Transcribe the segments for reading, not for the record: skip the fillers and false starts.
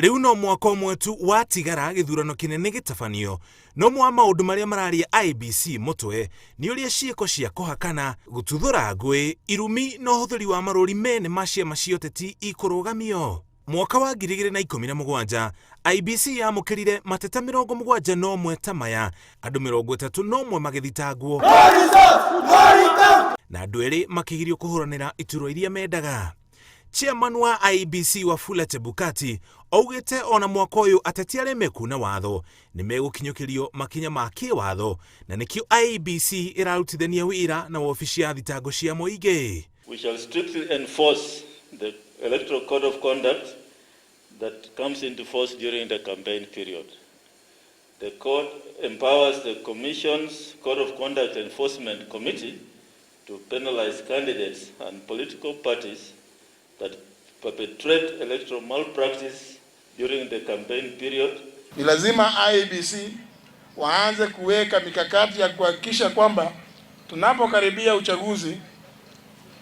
Rĩu no mwaka ũmwe tu watigara gĩthurano kĩnene gĩtabanio, na ũmwe wa maũndũ marĩa mararia IEBC mũtwe nĩ ũrĩa ciĩko cia kũhakana, gũtuthũra ngũĩ, irumi na ũhũthĩri wa marũri mene ma ciama cia ũteti ikũrũgamio. Mwaka wa 2017, IEBC yamũkĩrire mateta 71 ta maya, andũ 31 magĩthitangwo na andũ erĩ makĩgirio kũhũranĩra iturwa iria mendaga. Chairman wa IEBC Wafula Chebukati augĩte ona mwaka ũyũ ateti arĩa mekuna watho nĩ megũkinyũkĩrio makinya ma kĩwatho na nĩkĩo IEBC ĩrarutithania wĩra na wabici ya thitango cia mũingĩ. We shall strictly enforce the Electoral Code of Conduct that comes into force during the campaign period. The code empowers the Commission's Code of Conduct Enforcement Committee to penalize candidates and political parties that perpetrate electoral malpractice during the campaign period. Ni lazima IEBC waanze kuweka mikakati ya kuhakikisha kwamba tunapokaribia uchaguzi,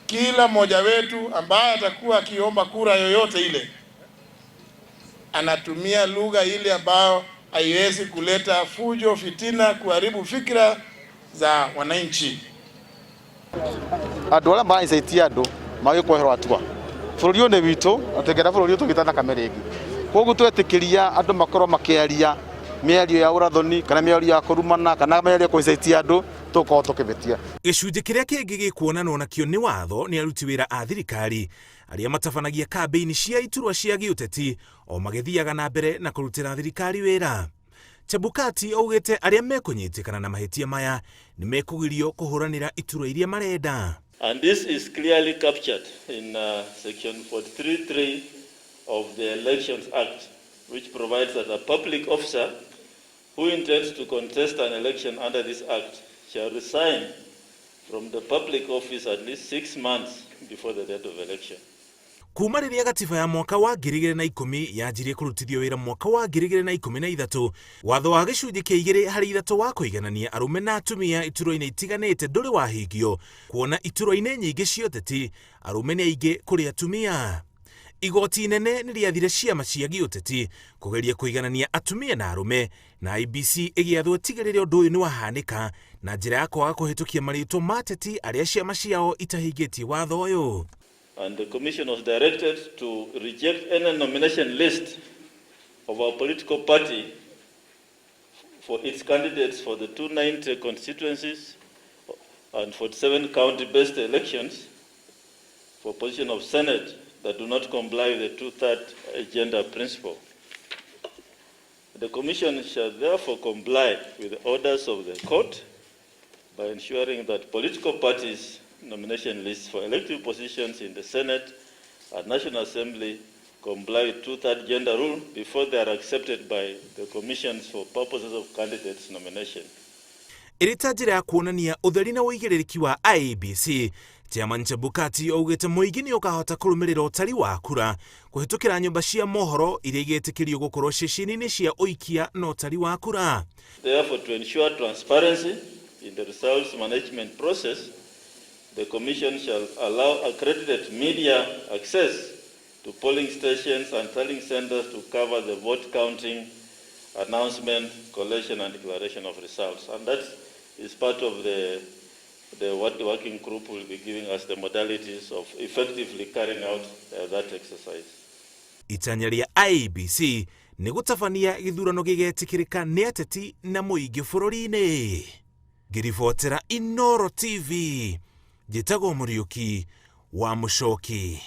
kila mmoja wetu ambaye atakuwa akiomba kura yoyote ile anatumia lugha ile ambayo haiwezi kuleta fujo, fitina, kuharibu fikra za wananchi. Andũ arĩa maraicaitia andũ magĩ kweherwo hatua bũrũri ũyũ nĩ witũ na tũngĩenda bũrũri ũyũ tũgĩte thakame rĩngĩ. Koguo twetĩkĩria andũ makorwo makĩaria mĩario ya ũrathoni kana mĩario ya kũrumana kana mĩario ya kũicaitia andũ, tũgũkorwo tũkĩhĩtia. Gĩcunjĩ kĩrĩa kĩngĩ gĩkuonanwo nakĩo nĩ watho nĩ aruti wĩra a thirikari arĩa matabanagia kambĩini cia iturwa cia gĩũteti o magĩthiaga na mbere na kũrutĩra thirikari wĩra. Chebukati augĩte arĩa mekũnyitĩkana na mahĩtia maya nĩ mekũgirio kũhũranĩra iturwa iria marenda. And this is clearly captured in section 43.3 of the Elections Act, which provides that a public officer who intends to contest an election under this act shall resign from the public office at least 6 months before the date of election. Kuma rĩrĩa gatiba ya mwaka wa 2010 yanjirie kũrutithio wĩra mwaka wa 2013, watho wa gĩcunjĩ kĩa 2 harĩ 3 wa kũiganania arũme na atumia iturwa-inĩ itiganĩte ndũrĩ wahingio, kuona iturwa-inĩ nyingĩ cia ũteti arũme nĩ aingĩ kũrĩ atumia. Igoti inene nĩ rĩathire ciama cia gĩũteti kũgeria kũiganania atumia na arũme, na IEBC ĩgĩathwo ĩtigĩrĩre ũndũ ũyũ nĩ wahanĩka na njĩra ya kwaga kũhĩtũkia marĩtwa ma ateti arĩa ciama ciao itahingĩtie watho ũyũ. And the Commission was directed to reject any nomination list of our political party for its candidates for the 290 constituencies and 47 county-based elections for position of Senate that do not comply with the two-third gender principle. The Commission shall therefore comply with the orders of the court by ensuring that political parties' nomination lists for elective positions in the Senate and National Assembly comply with two-third gender rule before they are accepted by the commissions for purposes of candidates' nomination. Ĩrĩ ta njĩra ya kuonania ũtheri na ũigĩrĩrĩki wa IEBC, Chairman Chebukati augĩte mũingĩ nĩ ũkahota kũrũmĩrĩra ũtari wa kura kũhĩtũkĩra nyũmba cia mohoro iria igetĩkĩrio gũkorwo ceceni-inĩ cia ũikia na ũtari wa kura. Therefore, to ensure transparency in the results management process, the Commission shall allow accredited media access to polling stations and tallying centers to cover the vote counting, announcement, collation, and declaration of results. And that is part of the what the working group will be giving us, the modalities of effectively carrying out that exercise. Itanya rĩa IEBC nĩ gũtabania gĩthurano gĩgetĩkĩrĩka nĩ ateti na mũingĩ bũrũri-inĩ. Ngĩribotera Inoro TV, njĩtagwo Mũriũki wa Mũcoki.